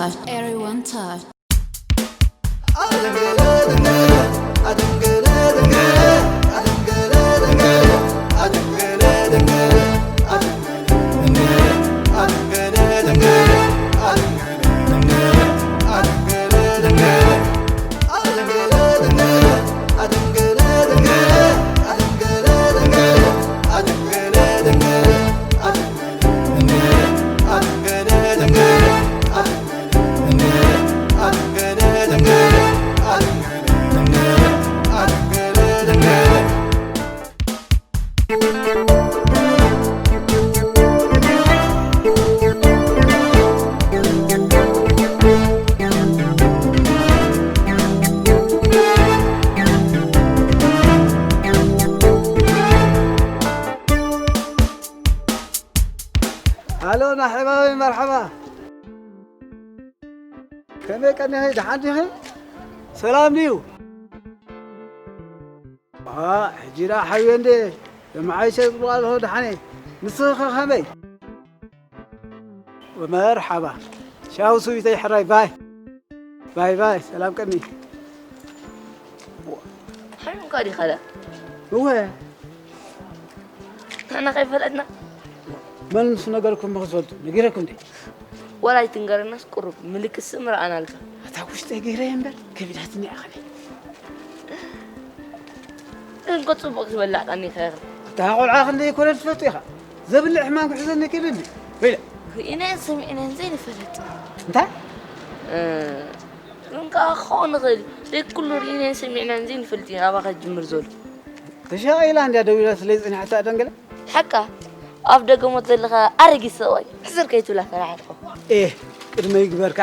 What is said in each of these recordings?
touch, everyone touch. ሃሎ ናሕባዊ፣ መርሓባ። ከመይ ቀኒኺ? ደሓን ዲኺ? ሰላም ድዩ? ዋ፣ ሕጂ ደኣ ሓውየ እንዴ፣ የመዓይሸ ጽቡቕ ኣለኹ፣ ደሓን እየ። ንስኺ ኸ ከመይ? መርሓባ። ሻው ስዊተይ ሕራይ፣ ባይ። ባይ ባይ፣ ሰላም ቀኒ። ሓሚምካ ዲኻ ደኣ? እወ። ንሕና ከይፈለጥና? መን ምስ ነገርኩም ብኽትፈልጡ? ነጊረኩም እንዴ? ዋላ ኣይትንገረናስ ቁሩብ ምልክት ስም ረኣናልካ። ኣታ ውሽጠይ ገይረ እምበር ከቢዳትኒ እያ ኸነ። ግን እኮ ጽቡቕ ዝበላዕ ቀኒኻ ኢኻ። እታ ቆልዓ ክንደይ ኮነ ትፈልጡ ኢኻ። ዘብልዕ ሕማም ክሕዘኒ ክኢሉ እንዲ። ወይለ። ርኢናዮን ሰሚዕናዮን ዘይንፈልጥ። እንታይ? እ፣ ግን ከኣ ክኸውን ይኽእል እዩ። ደይ ኩሉ ርኢናዮን ሰሚዕናዮን ዘይንፈልጥ እዩ ናባኻ ዝጅምር ዘሎ። ተሻቒላ እንድያ ደዊላ ስለ ዝጽንሐታ ደንገለ። ሓቃ፣ ኣብ ደገ ሞት ዘለኻ ኣረጊት ሰብኣይ፣ ሕስር ከይትብላ ፈራሕትኹ። ኤህ፣ ቅድመ ይግበርካ።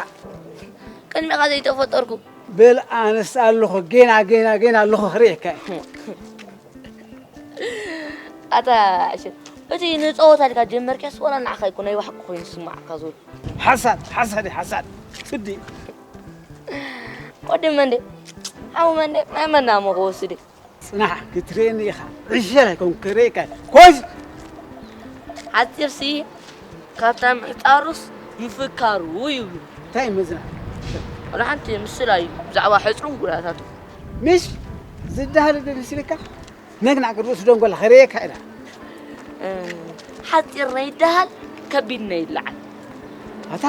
ቅድሚኻ ዘይተፈጠርኩ። በል ኣነስ ኣለኹ፣ ጌና፣ ጌና፣ ጌና ኣለኹ፣ ክርእየካ እየ። ኣታ ዕሽር፣ እቲ ንጸወታ ኢልካ ጀመርካስ፣ ዋላ ንዓኻ ኣይኮነ፣ ናይ ብሓቂ ኮይኑ ዝስምዓካ ዘሎ። ሓሳድ፣ ሓሳድ፣ ሓሳድ። ስዲ። ወዲ መንዴ፣ ሓው መንዴ፣ ናይ መና እሞ ክወስድ እዩ። ጽናሕ፣ ክትርእየኒ ኢኻ። ዕሸል ኣይኮንኩ፣ ክርእየካ እየ። ኮሽ! ሓጺርሲ፣ ካብታ ምሕጻሩስ ምፍካሩ ይብሉ። እንታይ እዩ መዝና? ዋላ ሓንቲ ምስላ እዩ፣ ብዛዕባ ሕጽሩን ጉዳታቱ። ምሽ ዝደሃለ ዶ መሲልካ? ነግናዕ ግርኡ ስደንጎላ ከርእየካ ኢላ። እ፣ ሓጺር ነይደሃል፣ ከቢድ ነይለዓል። ኣታ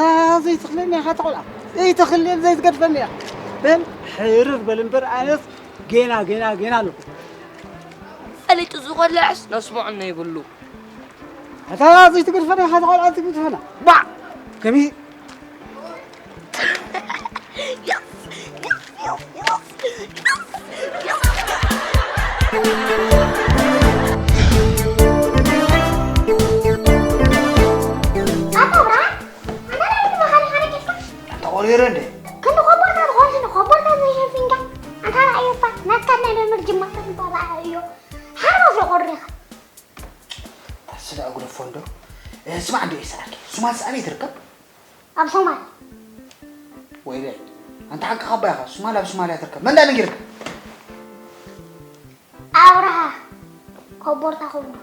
ዘይትኽለኒ ኢኻ ተቖልዓ። ዘይትኽለኒ ዘይትገድፈኒ ኢኻ። በል ሕርር በል እምበር ኣነስ ጌና ጌና ጌና ኣለኹ። ፈሊጡ ዝቖልዕስ ነስምዖ ነይብሉ። ኣታ ዘይትገድፈኒ ኢኻ ተቖልዓ ዘይትገድፈና። ባዕ! ከመይ ተቆሪረ እንዴ? ክንዲ ኮቦርታ ዝኾንሽ ንኮቦርታ ዘይሸፊንካ ኣንታ ራእዮባ ናትካ ናይ ደምር ጅማታት ባባኣ እዮ ሓሮ ዘቆሪኻ። ታስዳ እግደፎ እንዶ። ስማዕ እንዶ ይስኣልኪ። ሱማል ኣበይ ትርከብ? ኣብ ሶማል። ወይለ ኣንታ ሓቅኻ እባ ኢኻ። ሱማል ኣብ ሱማል እያ ትርከብ። መን ደኣ ነጊርካ? ኣብርሃ ኮቦርታ ክብሉ።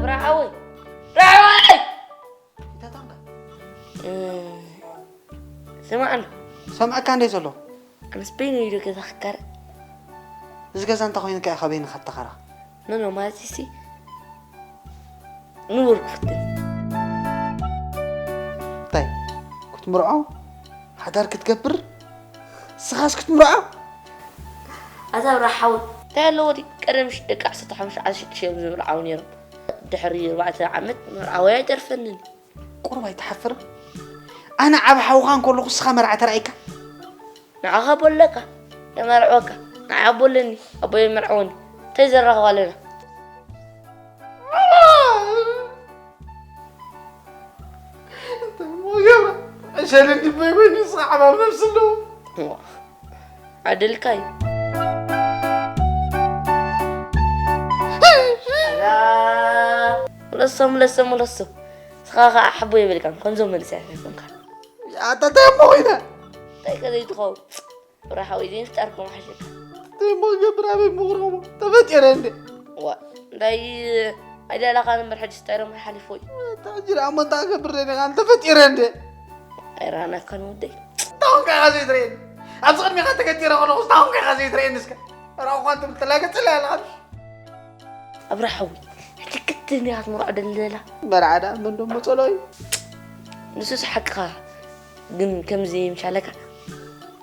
ራዕወይ ራዕወይ ይታታንካ ስማዕና ሰምዐካ እንደ ዘሎ ኣነስ በይኑ ኢሉ ገዛ ክካረ እዚ ገዛ እንተ ኮይኑ ከኣ ካበይኒ ከተኸራ ኖኖ ማለት ሲ ንቡር ክፍትን እንታይ ክትምርዖ ሓዳር ክትገብር ስኻስ ክትምርዖ ኣታ ብራ ሓወይ እንታይ ኣለዎ ዲ ቀደም ሽ- ደቂ ዓሰርተ ሓሙሽተ ዓሰርተ ሽዱሽተ እዮም ዝምርዓው ነይሮም ድሕሪ ኣርባዕተ ዓመት መርዓወይ ኣይተርፈንን ቁሩብ ኣይትሓፍርን ኣነ ዓብ ሓውኻ እንከለኹ ስኻ መርዓ ተራኢካ ንዓኻ ቦለካ የመርዕወካ ንዓይ ኣቦ ኣለኒ ኣቦ የመርዕወኒ እንታይ ዘራኽብ ኣለና ሸለዲ በይበይኑ ስኻ ዓማም ነብሲ ኣለዎ ዓደልካ እዩ ምለሶ ምለሶ ምለሶ ስኻ ከዓ ሓቦ የብልካን ከምዞም መንእሰያት ኣይኮንካን ኣታ እንታይ እሞ ኮይነ? እንታይ ከ ዘይትኸውን? ብራሓዊ ዘይምፍጣርኩም ሓሸካ። እንታይ እሞ ክገብር ኣበይ እሞ ክረኽቦ? ተፈጢረ እንደ ዋ እንታይ ኣይደላኻን እምበር ሕጂ ስታይሮም ሓሊፎ እዩ። ተጅር ኣሞ እንታይ ክገብር ደሊኻ? ተፈጢረ እንደ ኣይረኣናካን ወደይ። ታሁን ከኻ ዘይትርእየኒ ኣብዚ ቅድሚኻ ተገቲረ ከለኹ ታሁን ከኻ ዘይትርእየኒ እስከ ራእኳ ትብል ተላገጽላ ኣለኻ ኣብራሓዊ ሕጂ ክትንያ ክትምርዖ ደለላ መርዓዳ መን ደሞ ጸሎ እዩ ንሱስ ሓቅኻ ግን ከምዚ ምሻለካ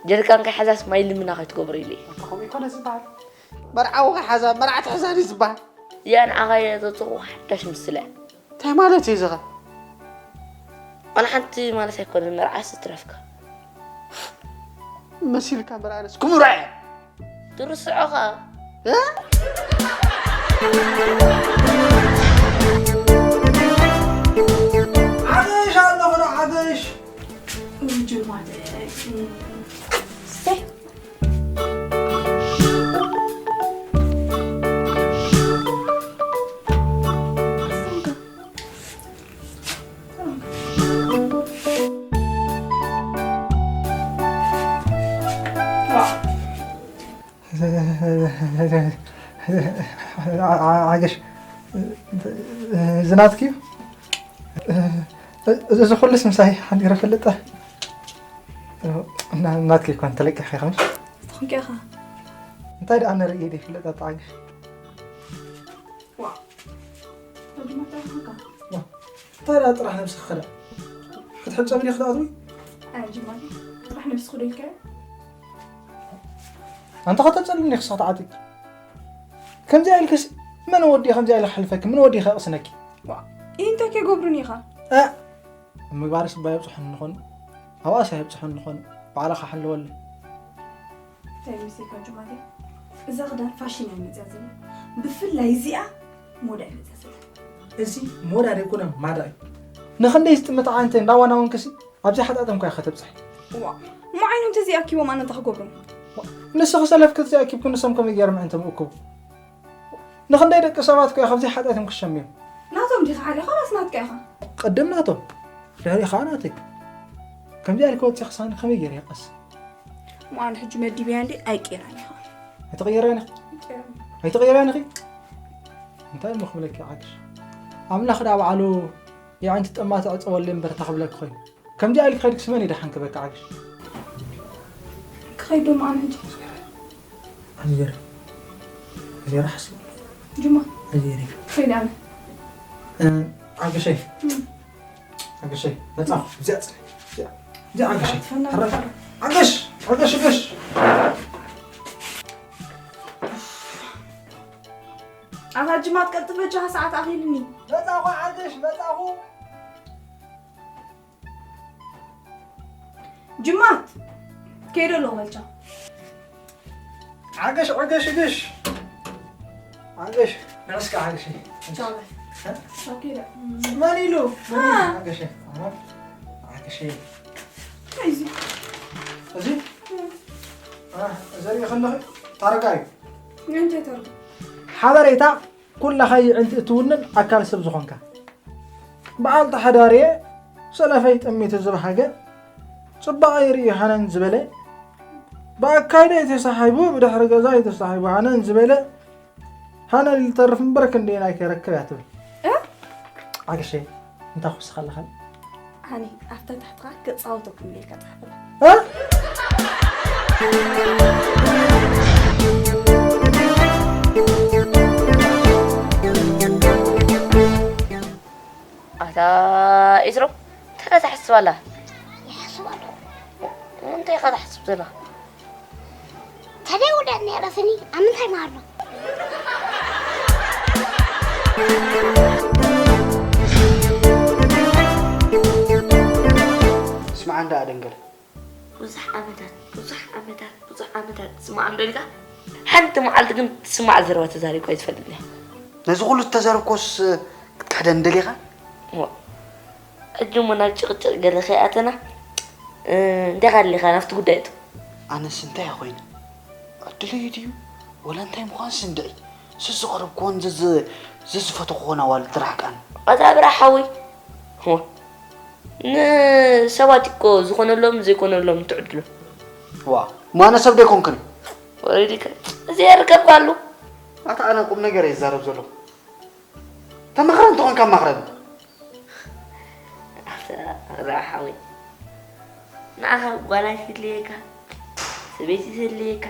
ጀሪካን ከይሓዛስ ማይ ልምና ከይትገብሮ ኢሉ እዩ ከምኡ ይኮነ ዝበሃል መርዓዊ ከይሓዛ መርዓ ትሕዛን እዩ ዝበሃል እዚኣ ንዓኻ እየ ዘውፅቑ ሓዳሽ ምስለ እንታይ ማለት እዩ ዝኸ ዋላ ሓንቲ ማለት ኣይኮነን መርዓስ ትረፍካ መሲልካ መርዓነስ ክምርዐ ትርስዖ ኸዓ ሓበሽ ኣለኹ ዶ ሓበሽ ጅማት ዓገሽ ዝናትኪ እዚ ኩሉስ ምሳይ ሓዲረ ፍልጠ ናትኪ እኳ እንተለቂሕ ከይኸምሽ ተኾንኪ ኢኻ እንታይ ደኣ ንርኢ ዘይፍለጥ ኣጣዓግሽ ጅማት ኣይኮንካ እንታይ ደኣ ጥራሕ ነብስኺ ክዳ ክትሕጸብኒ ክትኣትዊ ኣይ ጅማት ጥራሕ ነብስኺ ዶ ኢልካዮ ኣንተ ከተጸልኒ ክስኽ ተዓጢቂ ከምዚኣ ኢልክስ መን ወዲ ከምዚኣ ኢለ ክሕልፈኪ ምን ወዲ ከቕስነኪ ዋ እንታይ ከይገብሩኒ ኢኻ እ ምግባርስ እባ የብፅሐኒ ንኾን ኣብኣስ ኣይብፅሐኒ ንኾን ባዕልኻ ሓለወለይ እንታይ ምስልካ ጅማት እዛ ክዳን ፋሽን እያ መፅያ ዘላ ብፍላይ እዚኣ ሞዳ እያ መፅያ ዘላ እዚ ሞዳ ደይኮነ ማዳ እዩ ንኽንደይ ዝጥምት ዓንተ እንዳዋናወንክሲ ኣብዚ ሓጣጥም ኮያ ከተብፅሕ ዋ እሞ ዓይኖም ተዘይኣኪቦም ኣነ እንታይ ክገብሮም ንስኺ ሰለፍኪ ተዘይኣኪብኩ ንሶም ከመይ ገይሮም ዕንቶም እክቡ ንኽንደይ ደቂ ሰባት ኮያ ካብዚ ሓጢኣቶም ክሸምዮም ናቶም ዲኻ ሓሊኻ ዋላስ ናትካ ኢኻ ቅድም ናቶም ድሕሪ ኸዓ ናተይ ከምዚ ኣልከ ወፂ ክሳኒ ከመይ ገይረ ይቐስ እሞ ኣነ ሕጂ መዲብያ እንዲ ኣይቄራን ኢኻ ኣይትቕየርያን ኢኺ ኣይትቕየርያን ኢኺ እንታይ እሞ ክብለኪ ዓግሽ ኣምላኽ ዳ ባዕሉ የዕንቲ ጠማቲ ዕፀወለይ እምበር ተኽብለኪ ኮይኑ ከምዚ ኢልኪ ከይድክስ መን እዩ ደሓን ክበኪ ዓግሽ ክኸይድ ዶ መዓም ሕጂ ኣዜር ኣዜር ሓስብ ጅማ ኣዜር ክኸይድ ኣነ ዓግሸይ ዓግሸይ መጻኹ እዚኣ ጽነ እዚኣ ዓግሸይ ዓግሽ ዓግሽ ግሽ ኣታ ጅማ ትቀልጥፍ በጃኻ ሰዓት ኣኺልኒ መጻኹ ዓግሽ መጻኹ ጅማት ከይደ ኣለኹ በልቻ ዓገሽ ዓገሽ ግሽ ዓገሽ ንዕስካ ዓገሽ ቻው በል ቻው ከይደ መን ኢሉ አ። ዓገሽ ዓገሽ እንታይ እዚ እዚ ዘርኢ ከለኺ ታረጋ እዩ እንታይ ተርጉ ሓበሬታ ኩላኻ ይዕንቲ እትውንን ኣካል ሰብ ዝኾንካ በዓል ተሓዳርየ ሰለፈይ ጠሚቱ ዝበሃገ ጽባቐ ይርኢ ሃነን ዝበለ ብኣካይዳ የተሳሓይቡ ብድሕሪ ገዛ የተሳሓይቡ ሃነን ዝበለ ሃነን ዝተርፍ እምበር ክንደየናይ ከይረክብ እያ ትብል ዓግሸ እንታይ ክውስኻ ኣለኻ ኣነ ኣብታ ታሕትኻ ክጻወተኩም ኢልካ ጻሕፈላ ኣታ ኢስሮ እንታይ ኢኻ ትሓስብ ኣላ እንታይ ኢኻ ትሓስብ ዘለኻ ተደውደ ነይረ ስኒ ኣብ ምንታይ ማሃሎ ስምዓ እንዳ ኣደንገለ ብዙሕ ዓመታት ብዙሕ ዓመታት ብዙሕ ዓመታት ትስማዕ እንዶ ኢልካ ሓንቲ መዓልቲ ግን ትስማዕ ዘረባ ተዛሪብካ ይትፈልጥ እያ ነዚ ኩሉ ዝተዘረብኮስ ክትክሕደን ደሊኻ ሕጂ እሞ ናብ ጭቕጭቕ ገለ ከይኣተና እንታይ ካሊኻ ናብቲ ጉዳይ እቶ ኣነስ እንታይ ኮይነ ዕድለይ ድዩ ወላ እንታይ ምዃን ስንድዒ ስዝቐረብክዎን ዝዝፈተኽዎን ኣዋልድ ራሕቃን ኣታ ብራ ሓወይ ንሰባት እኮ ዝኾነሎም ዘይኮነሎም ትዕድሎ። ዋ ማነ ሰብ ደይኮንክን። ወሪድካ እዚ የርከብካሉ። ኣታ ኣነ ቁም ነገር ይዛረብ ዘሎ። ተማኽረ እንተኾንካ ማኽረኒ። ኣታ ሓወይ፣ ንዓኻ ጓል ኣይትድልየካ፣ ሰበይቲ ትድልየካ።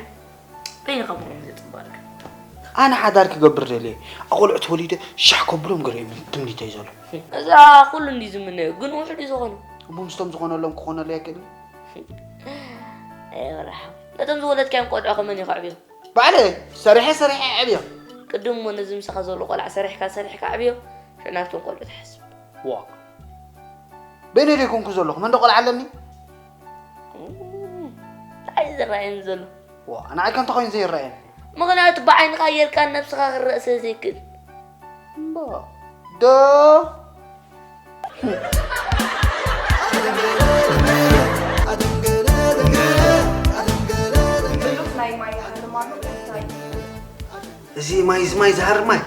በይንኻ ምኾኑ ዘጽበረካ። ኣነ ሓዳር ክገብር ደልየ። ኣቆልዑ ተወሊደ ሻሕ ከብሎም ገለ እዩ ትምኒተይ ዘሎ። እዛ ኩሉ እንዲ ዝምነዮ ግን ውሑድ እዩ ዝኾነ። እሞ ምስቶም ዝኾነሎም ክኾነለይ ኣይክእልን። ኣይ ወራሓ፣ ነቶም ዝወለድካዮም ቆልዑ ከመን እዩ ከዕብዮም? ባዕለ ሰሪሐ ሰሪሐ ዕብዮ። ቅድም እሞ ነዚ ምሳኻ ዘሎ ቆልዓ ሰሪሕካ ሰሪሕካ ዕብዮ። ሽዑ ናብቶም ቆልዑ ትሓስብ። ዋ በይነይ ደይኮንኩ ዘለኹ መንዶ ቆልዓ ኣለኒ። እንታይ ዝረኣየኒ ዘሎ? ዋ ንዓይ ከምታ ኮይኑ ዘይረኣየኒ። ምኽንያቱ ብዓይንኻ ጌርካ ነብስኻ ክረእ ስለ ዘይክእል። እምባ ዶ ብዙሕ ናይ ማይ ሃርም ኣሎ እንታይ? እዚ ማይ እዚ ማይ ዝሃር ማይ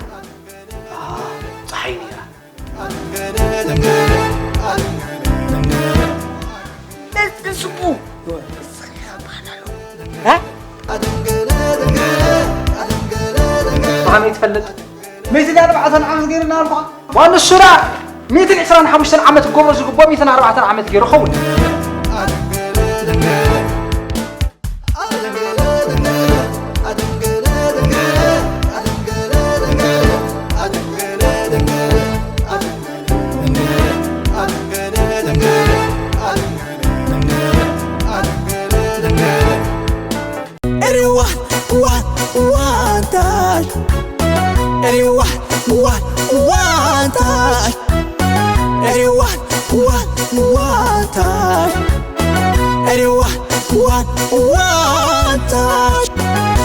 አ፣ ፀሓይ ነይራ። ነዝን ስቡ ብኸመይ ትፈልጥ? ሚእትን ኣርባዕተን ዓመት ገይርና ኣልኳ። ዋንሱራ ሚእትን ዕስራን ሓሙሽተን ዓመት ክገብሮ ዝግብኦ ሚእትን ኣርባዕተን ዓመት ገይሩ ኸውን። Everyone, one, one time. Everyone, one, one time. Everyone, one, one time. Everyone, one, one time.